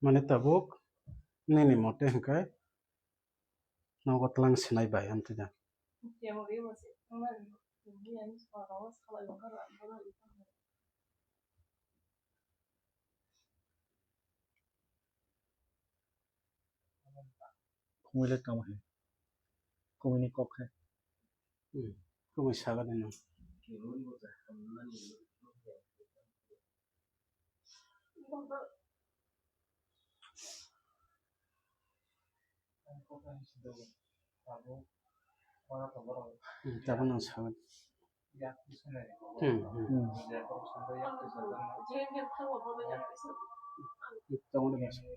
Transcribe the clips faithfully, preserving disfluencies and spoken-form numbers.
Mane tabuk nini mote hwnkhe nogo twlang sinai bai amtwi da. Kumui le tamo hai. Kumui ni kok hai. Hmm. Kumui saga de no. Hmm, tabuk no saga. Hmm, hmm. Hmm. Tabuk no saga.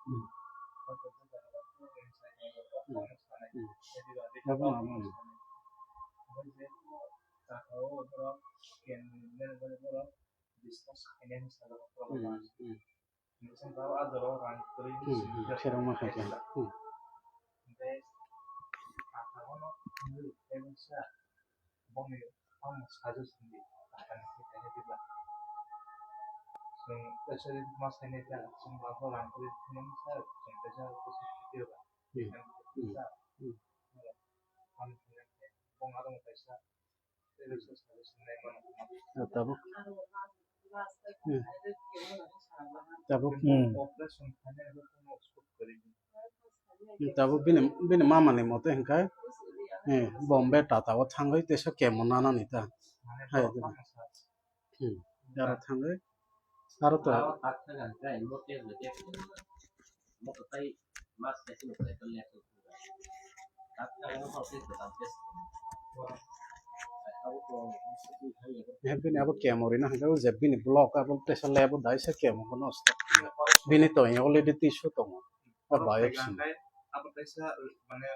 Hmm. Hmm. Hmm. Tabuk no saga. Hmm, hmm. Hmm, hmm, khe rwngma hai khe. Hmm. Hmm. Hmm. Hmm. Ah, tabuk. Hmm. Tabuk. Hmm. Hmm, tabuk bini, bini mama ni mote hwnkhe, eh, Bombay Tata o thangwi teisa chemo nanani ta. Hai, hmm, aro thangwi, aro to. Eh, bini abo chemo rina hwnkhe o je bini block abo teisa lab o dai se chemo bono start khainai. Bini to already tissue tongo. O biopsy. Abo teisa, mane,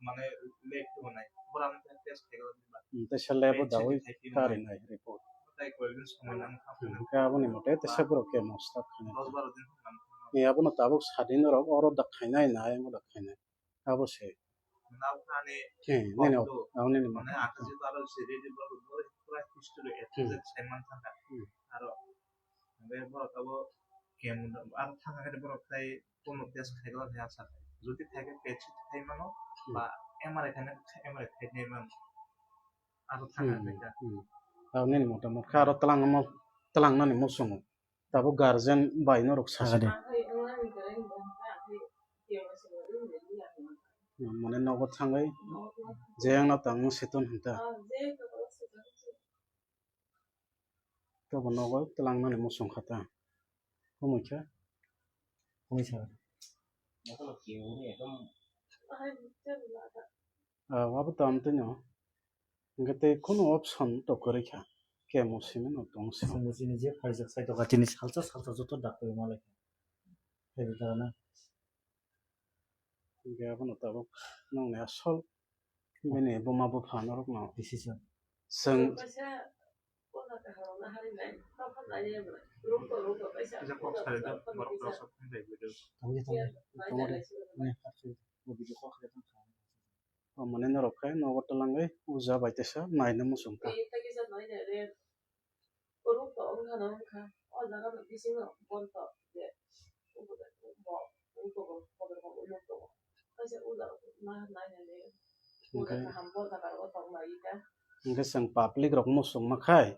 mane lab o nai. Bora ang test khaigala. Hmm, teisa lab o dawi kharinai report. Hwnkhe aboni mote teisa borok chemo start khainai. Ni abono tabuk sadin rok oro da khainai, na ayang da khainai. Abo se. Hmm, nini, abo nini mote. Hmm. Hmm. Hmm. Hmm. Abo nini mote mokha aro twlang, twlangnani muchungo. Tabuk guardian bai norok sasa. Mane nogo thangwi je ang no tang seton hinta. Tobo nogo twlangnani muchung kha ta. Humui kha. Humui sa. Ah, abo to amtwino. Hingke tei kunu option to kwrwi kha. Chemo simi no tong se. Chwng bo chini je phaijak sai doga chini salsa salsa joto doctor ma lai kha. Hingke abono tabuk nongni asol bini buma bupha norokno decision. Chwng Tamo de. Tamo de. Tamo de. O mane norok khe nogo twlangwi uja bai teisa naina muchung kha. Hwnkhe, hwnkhe chwng public rok muchungma khai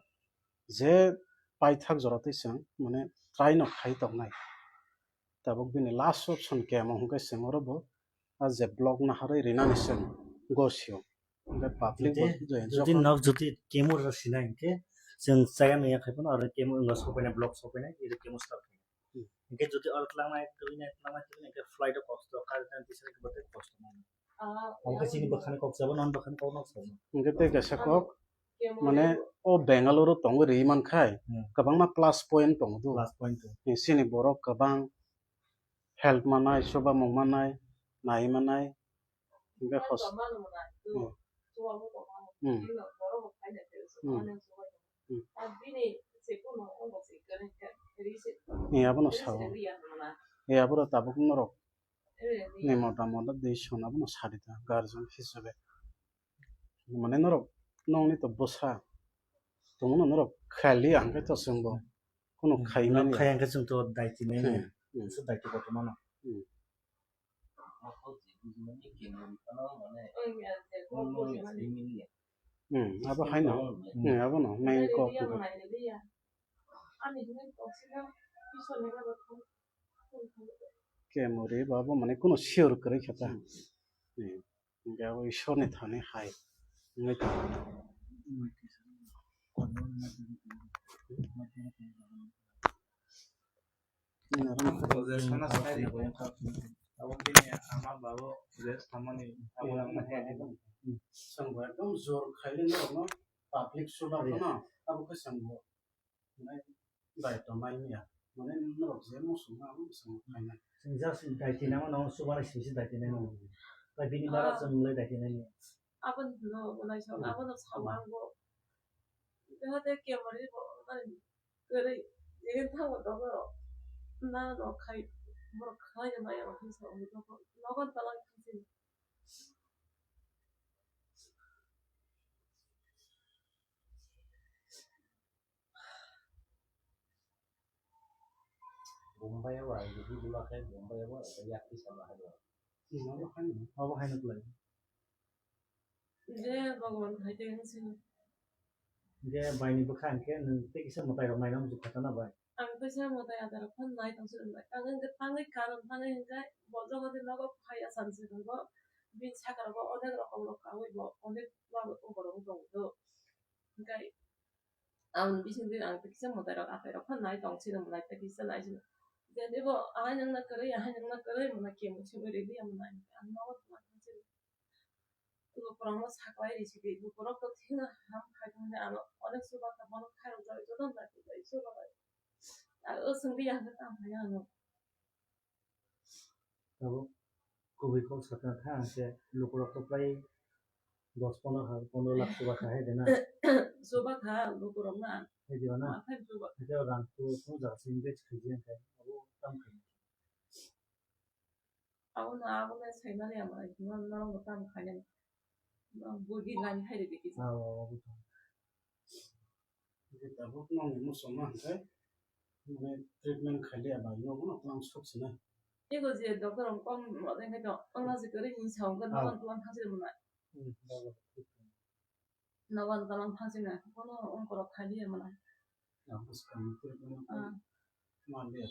je paithak jora twi chwng mane try no khai tongnai. Tabuk bini last option khe amo hwnkhe chwng oro bo a je block naharwi rinani chwng gosio. Hwnkhe public bo jodi, jodi nok jodi chemo rw sinai hwnkhe chwng chaya nungya khai phano aro chemo wngkha sopainai, block sopainai, iro chemo start khainai. Hmm. Hwnkhe jodi oro twlangnai, twinai, twlangnai, twinai hwnkhe flight o kosto, kari tang tisari khe bote kosto mano. Hwnkhe chini bwkhani kok chabo, non bwkhani kok nok chabo. Hwnkhe tei kaisa kok, mane o Bengaluru tongwi ri mankhai, hmm, kwbangma plus point tongo do. Plus point tongo. Chini borok kwbang help manai, chuba mung manai, nai manai, hingke hos-, hmm. Hmm. Hmm. Hmm. Ni abono sao. Ni aboro tabuk norok ni mota mota dei sona abono sadi ta guardian hisabe. Mane norok nongni to bwsa tongmano norok khali ang khe to chwngbo kuno Hmm. khaimani Norok ya. Khai ang khe chwng to daiti nai Hmm. Hmm. Daiti kotorma no. Hmm. Hmm, abo haino. Hmm, abo no main kok. Kemuri ba bo mane kuno sure kwrwi kha ta. Hmm. Hingke abo Ishwarni thani hai wngwi tongo. Chwng bo ekdom jor khaile norokno public suba phano abo khe chwng bo. Bai tongmani ya. Mane norok je muchung ma muchung khaina. Chwng just daitinai mano, chubanai simi se daitinai mano. Bai bini bara Ah. Chwng le daitinai ni. Aboni hwno bo naisok, Hmm. Abono sao Hmm. Ang bo. Jahate kemari bo nai kwrwi. Jegen thango dogo. Na no khai borok khai maya bo khe sao dogo. Nogon talang khe. Bombay o ang video ma khe Bombay o yakti sama hai. Abo haino, abo haino kwlai. Je Bhagwan hai tei wng sini. Je baini bwkha hwnkhe nwng tei kisa mwtai rok naina muchung kha na bai. Ang tei sa mwtai ada rok phan nai tong sini bai. Ang wngkhe tangwi karon tangwi hwnkhe bo jogo de nogo phai asam se tongo. Bini saka rogo onek rokom rok kawi bo onek borok wng tong do. Hwnkhe Ang bising di ang kisa mwtai rok atai rok phan nai tong sini mwtai tei kisa nai sini. Jadi bo ahai nang na kwrwi ahai nang na kwrwi mwnai kemo simi rili ya mwnai ang nogo tuma tong sini. Lukurok no saklai ri sidi lukurok to thina ham khai thang de ano onek suba ka bono khai rok jai joto nai tei suba bai. Ang o sing di ang tam hai ano. Tabuk kubui kok sakha kha ang se lukurok to pai dos pondro ha, pondro lakh chuba kha hai de na. Chuba kha lukurok na. Hai de na. Ma khai chuba. Hai de rang tu tu ja sing de chi je khai abo tam khai. Abo na abo na sai na ya ma ai ma na ro tam khai na. Bugi lani hai de ki. Abo abo. Tabuk nongni muchungma hwnkhe, mane, treatment khailiya bai nogo no twlang sok sinai. Ego je doctor rok kok mothe khe to, wngna je kwrwi hinwi sa hwnkhe, ah, nogo twlang thangsi mwnai. Hmm, nogo. Nogo twlang thangsi na, kono wngkorok khailiya mwnai. Ang bwskang treatment, ah, manliya.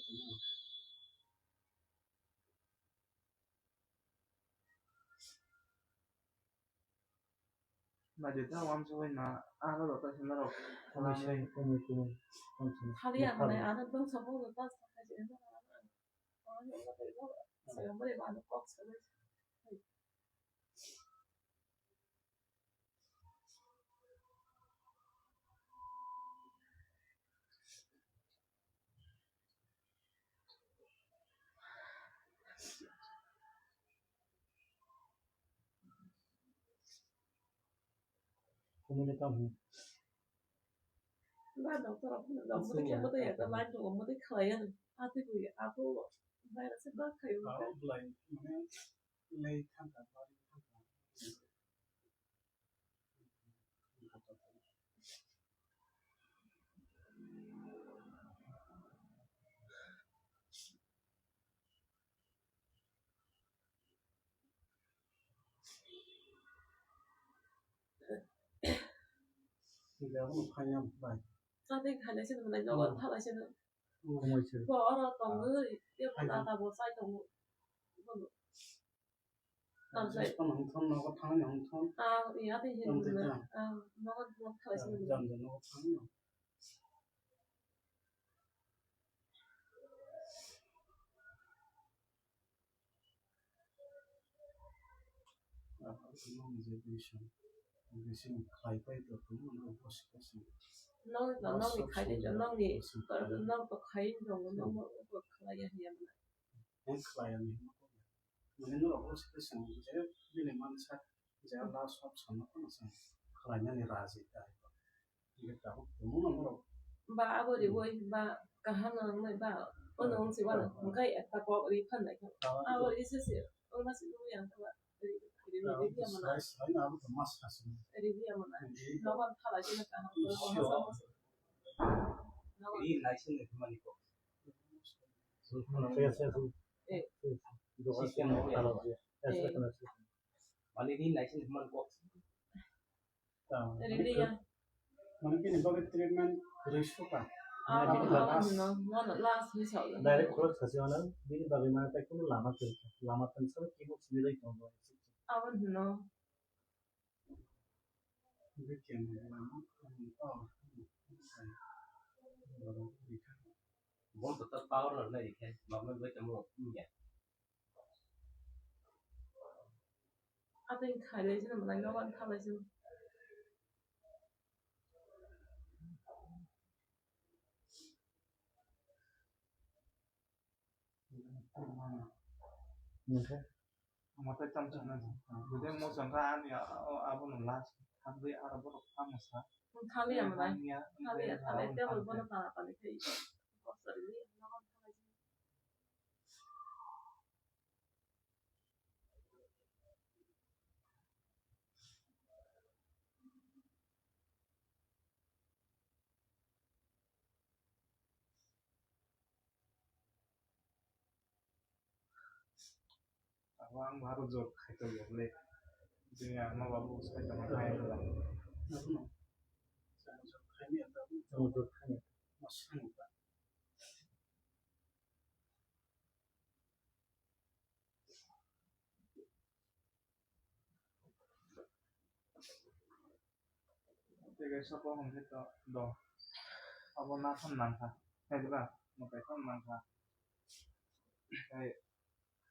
Naidi ta uansugui na, ano rota sina rok. Komui se, komui, komui, komui se. Khali ang nai, ano dong sabo no ta sa khai je, ano, ano, ano, ano, ano, ano, ano, ano, kok sa. Komui ni tamo. Ba doctor rok phano jang motwi khe motwi ya ta line rok motwi khlai ya. Atwi bui apo virus ba khayo. Aro blai mane lei thangkha bari thangkha. Tei khalai se nang nai nogo thalai se nang. Bo oro tongwi tei bo tata bo chai tongo. Bono. Tamo sai. Nogo thangni hwn thon. Ah, iya tei hin. Ah, nogo thalai se nang. Nokni to, nokni khai de, nokni, nok to khai tongo, nok, nok khlai ya hiya mwnai. Mane norok o se swng je bini mansa je last option no phano swng khlainani raji ta. Ba abo riwi ba kaham nang nai ba ono wng si wano hwnkhe ekta kok ri phan nai khe abo ri se se wngma si nugui ang khe ba ri. Ribia mana. Ribia mana. Nobar thala jina kaham. Ri naising ni himani kok. Yes, yes. Eh. System. Eh. Mani ri naising ni himani kok. Ribia. Mane bini bagwi treatment kwrwi suka. Ah, mane bini bagwi ah, no, no, no, last ni sa. Direct khorok sasi ono, bini bagwi mane tai kunu lama kwrwi kha. Lama tong sano kebo simi lai tongo. Abo no. Bini kemo lama, oh, oh, oh. Bon to ta power lo na ri khe, mama bai tamo ya. Atwng khailai sini, belai nobar thalai sini. Omo tei tamo sana. Bude mo sangka ani abono last. Habri aro borok tamo sa. Thali ya mana? Thali ya, thali table bono tala tali khai. Abo ang bo aro jor khaito yokle. Jini ang no babu sai tongma khaito. Abono. Jor khaini ata. Jor khaini. Masang ta. Tei kaisa kok hwnkhe to do. Abo naphano nangkha. Hai diba? Mwtai phano nangkha. Tei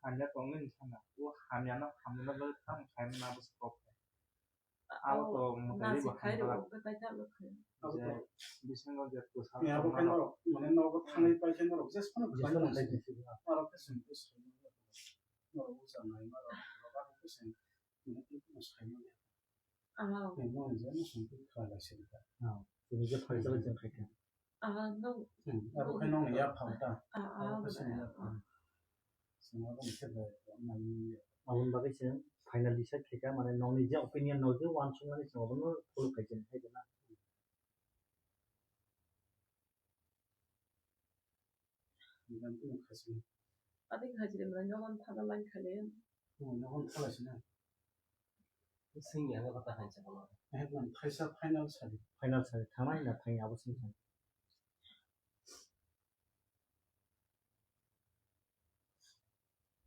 hamya tongwi wngkha na. O hamyano hamyano bagwi tamo khaimani abo se kok. Abo to mwtai ri bo hamya. Bisingo je kwsa. Abo khe norok mane nogo thangwi paikhe norok jesphano khlaimani. Norok khe sengkhe sengkhe. Norok bwsa naima rok, norok khe sengkhe. Norok khe sengkhe. Ano. Tei bo je no song twi kha lai se kha. Ah, tini je phai chala jeng khai kha. Ah, no. Hmm, abo khai nong ya phang ta. Ah, ah, abo khai song ya phang. Song abo ni khe bai nang ni. Aboni bagwi se final decide khai kha, mane nong ni je opinion no je uansuk mani se obo no follow khai kha, khai kha na. Adi khajile mane nogon thaga line khale. Hmm, nogon thaga sina. Sing ya, nogon ta hansa kono. Eh, man thaisa final sadi. Final sadi, thanai na thang abo sing sing.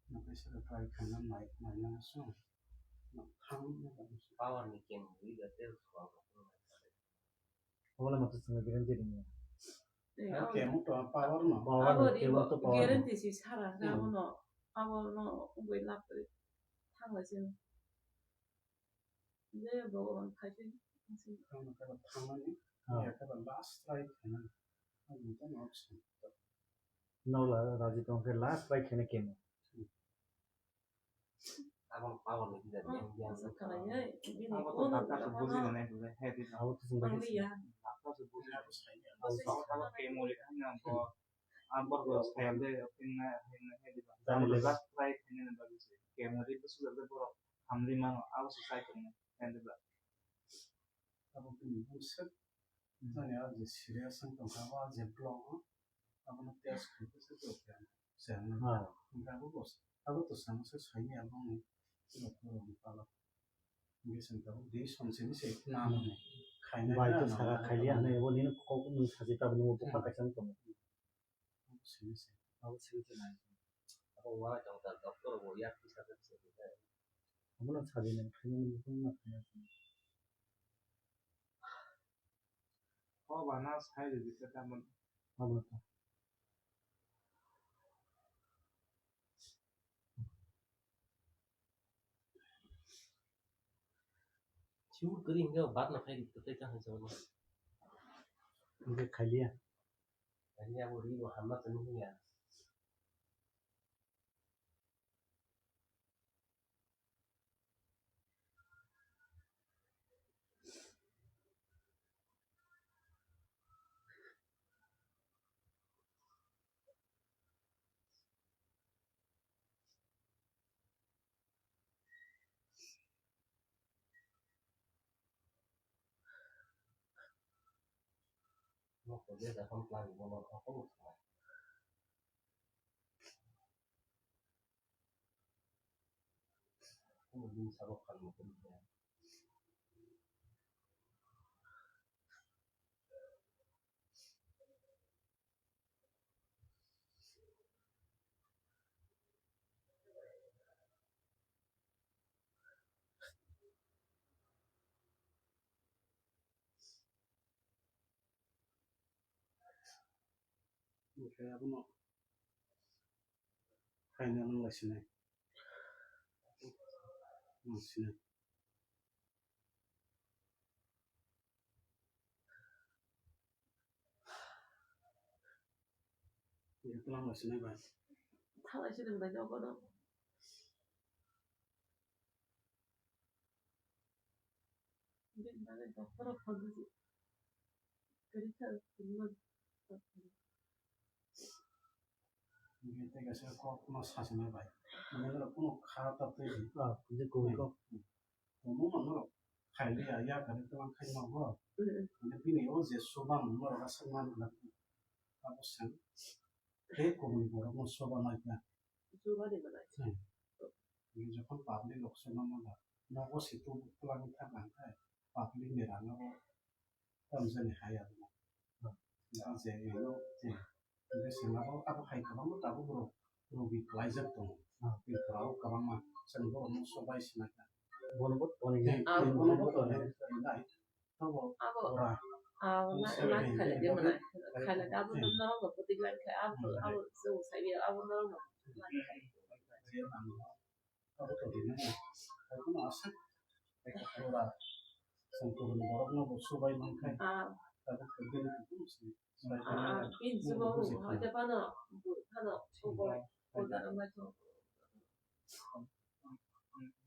Naisara try khaina nai, naina so. Thang. Power ni kem wi ga tel. Ola mata sanga guarantee ringya. Eh, kemo to power no. Power no, kemo to power no. Guarantee si sara na. Hmm. Abono, abono ungwi lap thangla se. Je Bhagwan khai se. Thangna kala thangmani. Ah. Ya kala last try khaina. Ani to no option. Nola raji tong khe last try khaina kemo. Abang power ni tidak yang yang. Abo to doctor se buji na nai, he di. Abo to sung bai. Doctor se buji na. Abo to kemo le kan yang ko. Abor ko sayal de, pin na, pin na, he di. Last try khaina na bagus. Kemo di to sudah de borok hamri mano. Abo se sai kemo. He di ba. Abo kini buset. Jani a je serious wng tongkha, o je block o, abono test khaikhe se to khe se hwnwi. Ah. Hwnkhe abo bo, abo to samo se saini abo ni block o rwngwi pala. Hwnkhe se tabuk di som simi se nang ni khaina bai to na saka nang khailiya nang. Hwnwi abo nini kok nung sachi tabuk nung bupha kaisa wng tongo. Abo simi se. Abo simi se nai. Abo uana chwng ta doctor bo yak kisa kisa kisa. Abono sajini khaimani buphang ma khaina. Ko bana sai rwdi khe tamoni. Abono ta. Siu kwrwi hwnkhe bat no khai rwdi tei kaham se bono. Hwnkhe khailiya. Khailiya bo ri bo hamma tongwi ya. Nokto je jakon plan bono okono thangna. Omo bini sabo phalmo kwrwi khe. Oke, abono khaina nang lai sinai. Nang sinai. Ini tulang lai sinai bai. Thalai sinai bai, jogo no. Bini bagwi doctor rok phone rwdi. Kwrwi kha, kwrwi mano. Bini tei kaisa kok no sachima bai. Mane norok kunu kha ta twi di. Ah, je kubui kok. Omo no norok khai liya, ya kari tlang khai ma bo. Mm, mm. Mane bini o je soba no norok aswk man na. Abo se. Tei kubuni borok no soba nai kha. Soba ni manai. Hmm. Bini jokhon public rok soba mano. Nogo se tu twlangwi thang kha khe public ni rang abo tamjani hai abo. Hmm. Ang je ino, hmm. Hingke sengabo abo hai kwbangma tabuk rok rogi kwlaijak tongo. Hmm. Tripura o kwbangma chwng borok no sobai sinai kha. Bono bo tonwi. Tei, ah, tei bono bo tonwi. Abo, abo, ora. Ah, na, na, khailai de manai. Khailai de abo norok no putik lai kha, abo, abo, chwng sai bi, abo norok no putik lai kha. Abo to rina. Abo no aswk. Ora. Chwng kubun borok no bo subai man khai. Ah. Abo to bini kutung si. Ah, bini subai hoi de pano, bu, pano, subai. Oda no mai to.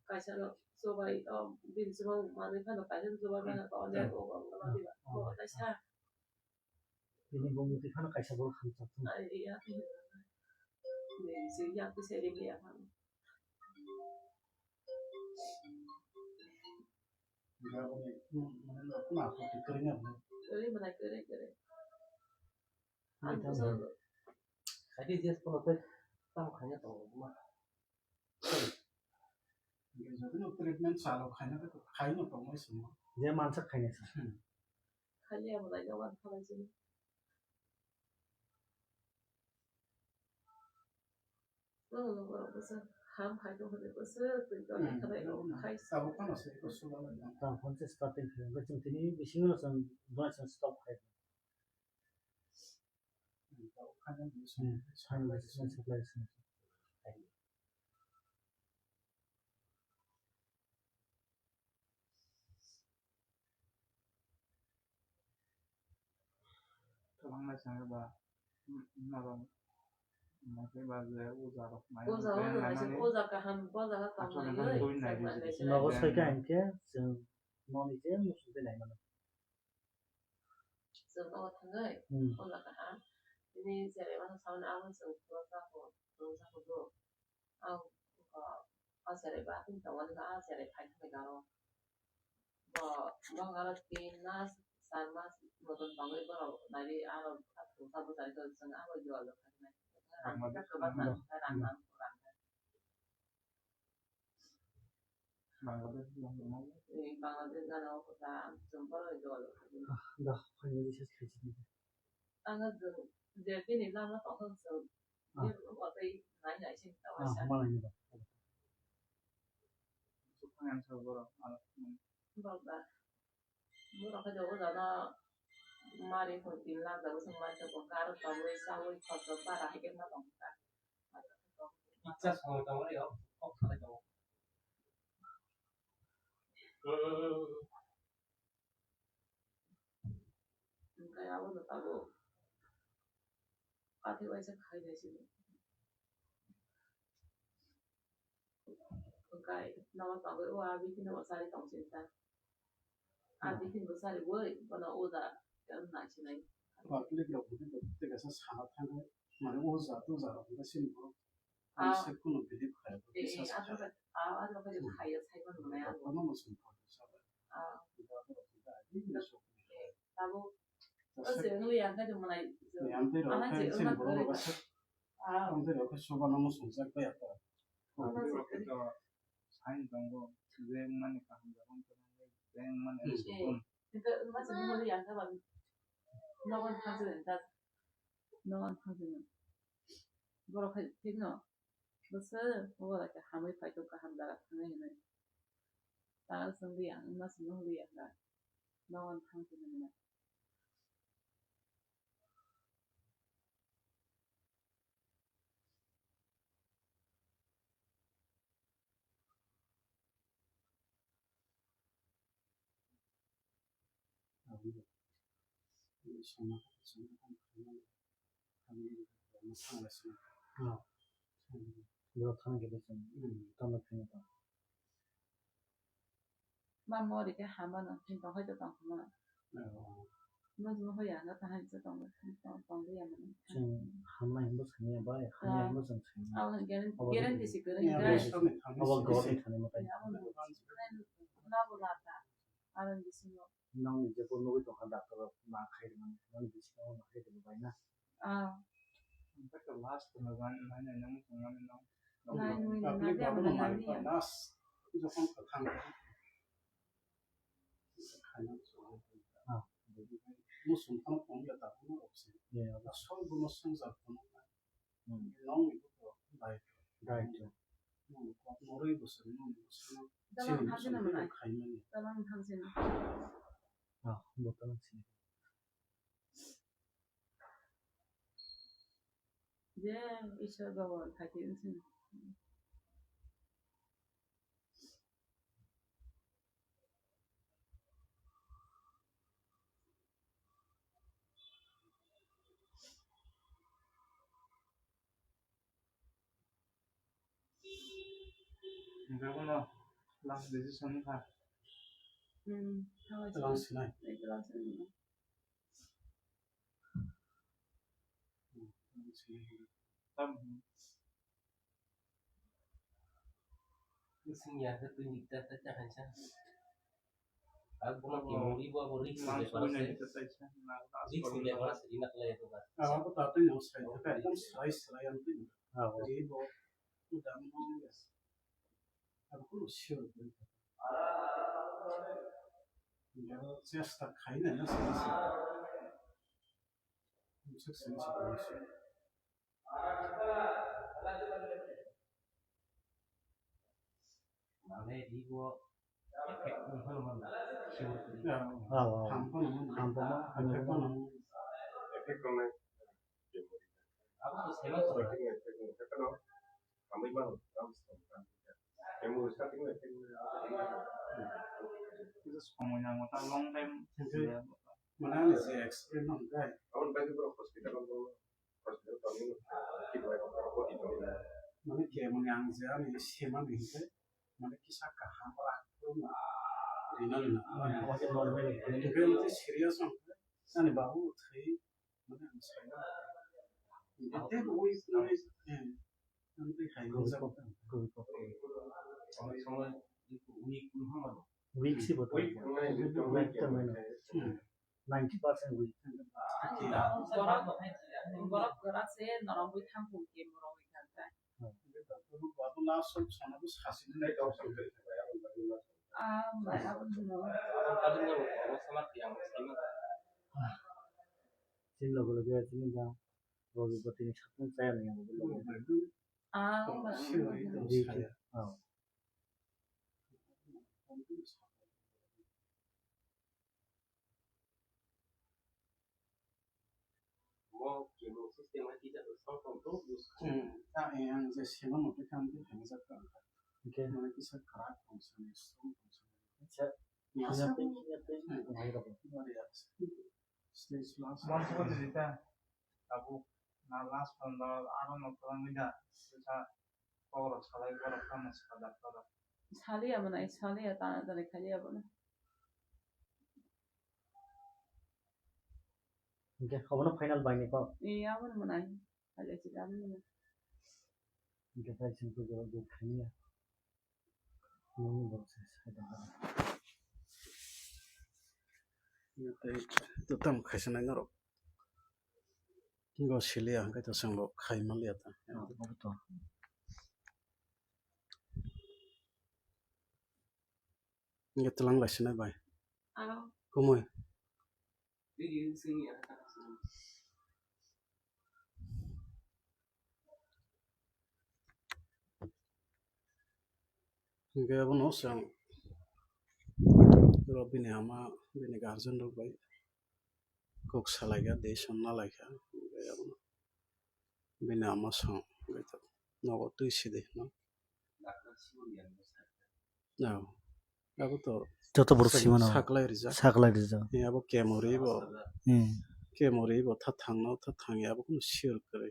Kaisa no subai, oh, bini subai manwi phano kaisa subai mano to, onek, oh, oh, oh, oh, oh, kaisa. Bini bumung twi phano kaisa borok hamjak thung. Ai, ya, ya. Ni si ya, tu seri ya, phano. Kwrwi manai, kwrwi, kwrwi. Ang bujo. Khaidi jes kono tei tamo khaina tongo ma. Jodi no treatment chalo khaina to khaino tongwi simo. Je mansa khaina sa. Hmm. Khali abo dai jawan khalai sini. Bono no borok bwsa ham hai tong hwnwi bwsa twi tong khalai rok khai. Abo phano se ko suba lai. Tamo phone se starting khlai. Chwng tini bisingo chwng dua chwng stop khai. Kwbangma chwng ba, mm, norok, mm, khe ba je uja rok nai. Uja, uja, uja kaham, uja kaham, uja kaham. Nogo soika hinkhe chwng noni je muchung twi nai mano. Chwng nogo thangwi, hmm, uja kaham. Tini cherai mano saui abo chwng phuru chakhu, phuru chakhu do. Ang, o, o cherai ba tini tongo, nini a cherai phai thangwi garo. Bo, bo garo tin mas, char mas motom tongwi borok nari aro a thungsa bwchari tong chwng abo jora jora khainai. Rang kwbang nang kha, rang nang kha, rang kha. Bangladesh gana o kota, chwng borok jora jora khainai. Da, finally ses khaisi. Ang jwng je bini lama tongthok chwng. Ah. Bini watwi nai nai sing tawai sa. Ah, malai ni ba. Sukha yang sa borok, ah, hmm. Borok da. Borok hai jogo jana mari hwn tin lakh da bwswng mai tongkha, aro tabwi chawi khorsa bara hai khe ma tongkha. Icha song tongmani o kok salai tongo. Hwnkhe abono tabuk kathi waisa khainai sini. Hwnkhe nogo tongwi o a bithi no chari tong sini ta. A bithi bo chari boi bono uda nai sinai. Public rok bo tei kaisa sana thangwi mane o ja to ja rok hwnkhe sini borok. Ah. Ang se kunu believe khaio, eh, bisa eh, sakha. Abo khe, ah, abo khe, hmm, khaiya, sai mano nai abo. Kono mo song kha sa ba. Ah. Abo khe ai ni so. Eh, tabuk O se nui yang kha de malai. Ni amtwi rok Aha khe se chini wngma borok rok kwrwi. Khe Ah. Amtwi rok khe suba no muchung jak bai ya. Aha se kwrwi. Sai tongo, je wngmani kaham jaga wngkha, je wngmani Hmm. Eh, sukun. Hingke wngma se nui yang kha ba. Nogon thang se ta. Nogon thang se. Borok hai thik no. Bwswk, obo bai khe hamwi phai khe kaham jaga thangnai hinwi. Tara chwng liya, wngma se nung liya kha. Nogo thang phai nang na. Borok thang khe bwswng tamo thangwi tong. Ma mori khe hama no, chini tong hai to tong hama. Mujung hoya no ta hai se tong, tong, tong liya mani. Chwng hamnai hinbo sanya bai, hamya hinbo chwng sanya. Abo guarantee, guarantee si kwrwi. Abo government thani mwtai. Nabo lata, aro bisingo. Nang ni je bo nugwi tongkha doctor rok ma khai rwmani, nang ni bisingo ma khai rwmani bai na. Ah. Last no gan nai nai nang tongmani no. Nai nui nai nai nai. Last jokhon kwthang. Ah. Muchung phano tongya ta phano opsi. Yeah. Asol bono swngchar phano. Hmm. Nongni bukhuk dai. Dai. Nongni kok norwi bwswk, nongni bwswkno chini bwswkno khaimani. Tabang thang sini. Ah, bo tabang sini. Je Isor Baba phaidi wng sini. Hingke bono last decision wngkha. Hmm, tamo Twlang sinai. Twlang sinai. Sing ya ke tu nyikta ta cha hansa. Aku mah kemuri bo abo risk ni para se. Risk ni para se inak le itu kan. Aku tapi yang saya itu kan saya saya yang itu. Jadi bo udah mau ya. Aku sure. Chesta khaina na sini. Mane ribo effect wng phano mano, sure kwrwi. Ah, ah. Ham phano mano. Ham phano, ham phano. Effect wngnai. Abo to selo to. Effect wngnai, effect wngnai. Effect wngnai. Hamwi mano, abo to. Memory starting effect wngnai. Kisa somoi nango, ta long time. Mane ani je explain no hwnkhe. Aboni bagwi borok hospital o, hospital tongwi, kidwai rok boti tongwi. Mane kemani ang je ani semani hwnkhe, mane kisa kaham rak rwna rina rina. Hwnkhe ang tei serious wngkhe, ani babu thwi, mane ang saimano. Tei bo ui, ui, eh, ang tei hai Covid wngjak. Pop, covid pop. Onek somoi weak wng mano. Weak si bo. Weak wng mano. Weak wng mano. Hmm. Ninety percent weak. Borok, borok kwrak se norok bai thang phung khe morok bai thang kha. Ah, bai, abo no. Chini logo logo chini da. Rogi botini sakni chaya nai abo. Ah, bai. Di khe. Ah. Bo kebo system hai kisa to song song to use kha. Hmm. Ah, eh, ang je sema mote kam de hang jak ka. Okay. Mane kisa karak tong sani, strong tong sani. Acha. Ya, sini sa ate, sini ate, hmm, tong hai rabo. Mari ya. Stage last. Mon ko de ta. Tabuk na last panda aro no tong da. Sa Borok salai, borok tamo sal doctor rok. Saliya mwnai, saliya tana tani khaliya bono. Hingke obono final bai ni kok? Ee, abono mwnai. Khaliya si abono mwnai. Hingke tai sini kok borok bo khaniya. Nini borok se sai tongkha. Tei to tam khaisa nai norok. Go siliya hwnkhe to chwng bo khai manliya ta. Ah, obo to. Hwnkhe twlang lai sinai bai. Kumui. Hwnkhe abono chwng oro bini ama, bini guardian rok bai kok salaikha, decision nalaikha. Hwnkhe abono bini ama song nogo twi sidi hino. Abo to joto borok chwng simano saklai rijak. Saklai rijak. Abo kemuri bo, hmm, kemuri bo tha thangno tha thangya abo kunu sure kwrwi.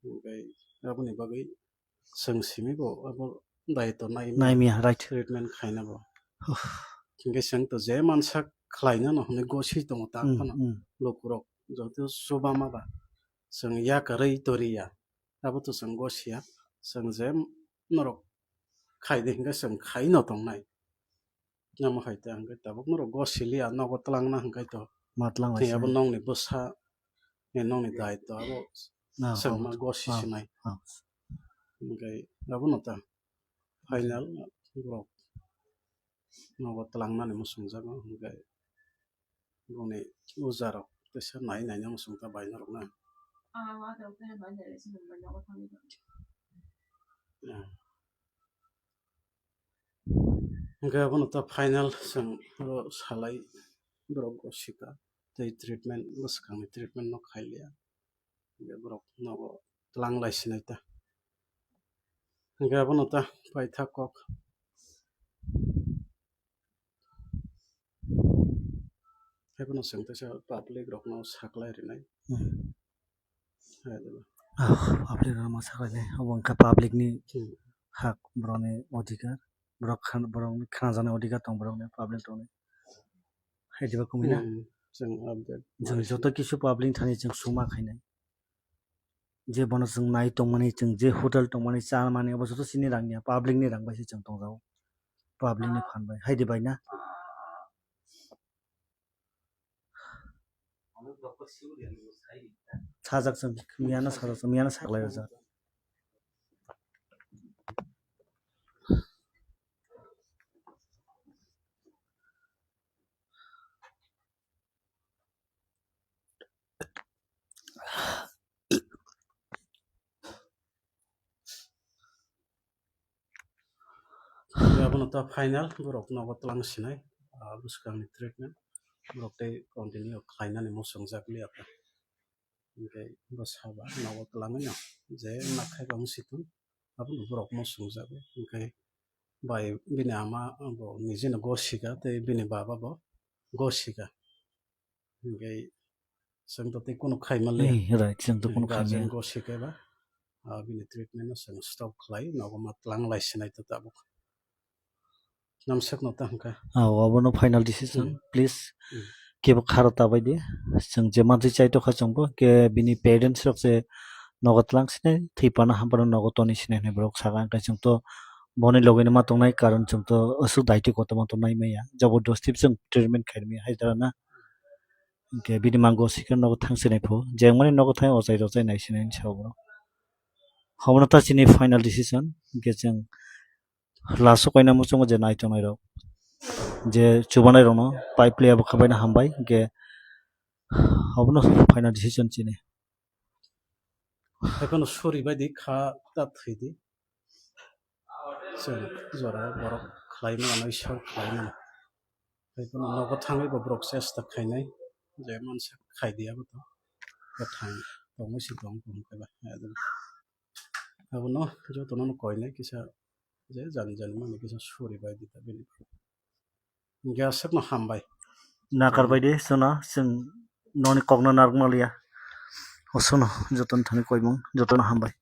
Hwnkhe aboni bagwi chwng simi bo abo daitw nai, naimiya, right, treatment khaina bo. Hwnkhe chwng to je mansa khlainano hwnwi gosi tongo ta, hmm, phano, hmm, lukurok joto chubama ba chwng yakarwi toriya. Abo to chwng gosiya, chwng je norok khai di hwnkhe chwng khaino tongnai. Namo hai ta hwnkhe tabuk norok gosiliya, nogo twlangna hwnkhe to. Ma twlang tei laisa. Abo nongni bwsa, eh, nongni daitw abo chwng ma gosi sinai. Ah. Hwnkhe abono ta final borok nogo twlangnani muchungjago hwnkhe. Boni ujarok teisa nai nai nang sung ta bai norok na. Ah, wa ta ta bai nai nai sung bai nogo thangwi. Ya. Hwnkhe abono ta final chwng oro salai borok go sika tei treatment bwskangni treatment no khailiya. Hwnkhe borok nogo twlang lai sinai ta. Hwnkhe abono ta paithak kok. Haiphano chwng teisa public rokno saklai rwnai. Hmm. Hai diba? Ah, public rokno saklai nai. Obo wngkha public ni, hmm, hak, borokni odhikar. Borok khan-, borokni khnajaknai odhikar tong borokni, public rokni. Hai diba kumui na? Hmm, chwng update. Chwng joto kisu public thani chwng suma khainai. Je bono chwng nai tongmani, chwng je hotel tongmani, cha mani, obo joto chini rang ya, public ni rang bai se chwng tongjago. Public ni phan bai, hai di bai na? Sajak chwng, miya no sajak chwng, miya no saklai rijak. Abono ta final borok nogo twlang sinai, ah, bwskangni treatment borok tei continue khlainani muchungjak liya ta. Hwnkhe bo saba nogo twlangwi no je nakhai bang si thung abono borok muchungjago. Hwnkhe bai bini ama bo nijeno gosika tei bini baba bo gosika. Hwnkhe chwng to tei kunu khai manliya. Eh, right, chwng to kunu khai manliya. Guardian gosika ba, ah, bini treatment no chwng stop khlai, nogo ma twlang lai sinai to tabuk. Namsakno ta hwnkha. Ah, obono final decision, hmm, please. Hmm. Kebo kharo ta bai di. Chwng je mantwi chai tokha chwngbo, ke bini parents rok se nogo twlang sinai, thwi pano ham pano nogo toni sinai hinwi borok saka, hwnkhe chwng to boni logi no ma tongnai, karon chwng to aswk daitwi kotorma to nai maya. Jabardasti chwng treatment khai maya hai dara na. Hwnkhe bini mango sikhe nogo thang sinai pho. Jengmani nogo thang ochai rochai nai sinai hinwi sa borok. Obono ta chini final decision. Hwnkhe chwng last o koina muchungo je nai tongnai rok, je chubanai rokno pipe liya bwkha baino hambai, hwnkhe obono final decision chini. Haiphano sori bai di kha ta thwi di. Chwng jora borok khlai mano, Ishwar khlai mano. Haiphano nogo thangwi bo borok chesta khainai je mansa khai di abo to. Kwthang tongwi se tong tong khe ba. Abono jotono no koinai kisa je jani jani mani kisa suri bai di ta bini. Hwnkhe aswkno hambai. Nakar bai di chwngno, chwng noni kokno narwkma liya. Aswkno jotono thani koimung, jotono hambai.